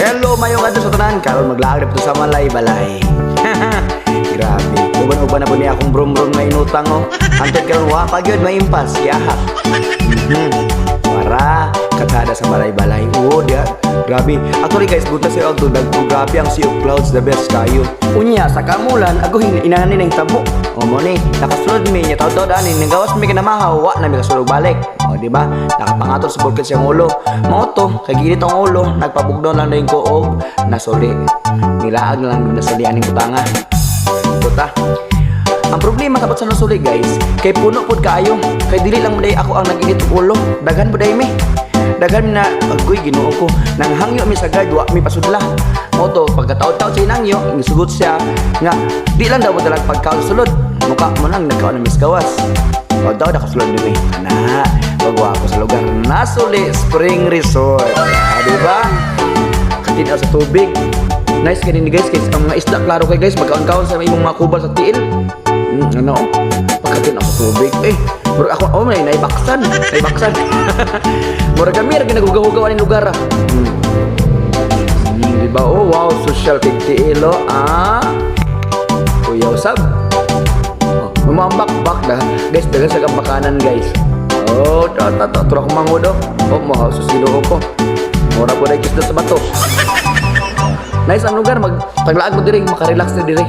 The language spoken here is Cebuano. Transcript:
Hello, mayong adlaw sa tanan. Karon maglaag na sa Malaybalay. Grabe. Uban-uban na po niya akong brum-brum nga inutang oh. Hantod karon wa pa gyud maimpas, yahak. Para katada sa Malaybalay. Oh, dia. Grabe. Actually guys, buta siya og tubig. Grabe ang Sea of Clouds, the best kayo. Unya sa kamulan agoy inahan ni tabo. O mo ni nakasulod mi nya taw-taw ani nagawas mi kinamahaw, wa na mi kasulod balik. O di ba? Nakapangatol sa bukid siyang ulo. Mao to, kay ginit ang ulo, nagpabugnaw lang din ko og nasuli. Nilaag na lang nasuli aning butanga. Buta. Ang problema sabot sa nasuli guys, kay puno pud kaayo. Kay dili lang mo day ako ang nag-init og ulo. Daghan mo day mi. Daghan mi na agoy, Ginoo ko. Nang hangyo mi sa guard, wa mi pasudla. Mao to pagkataod-taod sa inangyo, gisugot siya nga di lang daw mo dalag pagkaon sa sulod. Muka mo nang nagkaon na mis gawas. O daw nakasulod mi. Na, pagwa ako sa lugar Nasuli Spring Resort. Ah, di ba? Katinaw sa tubig. Nice kanin guys, guys. Ang mga isda klaro kay guys, magkaon-kaon sa imong mga kubal sa tiil. Ano? Pagkatinaw sa tubig. Eh, murag ako, oh, may naibaksan. Naibaksan. Murag kami, ra ginagugaw-hugaw aning lugar. Ah. Di ba? Oh, wow, social kay tiil, oh. Ah. Kuya usab. Oh, mamambak-bak na. Guys, daghan sa kambakanan, guys. Oh, ta ta ta, tura akong mangod, oh. Oh, mahaw sa Ginoo ko. Mura po na kisda sa bato. Nice ang lugar, mag paglaag mo diri, makarelax na diri.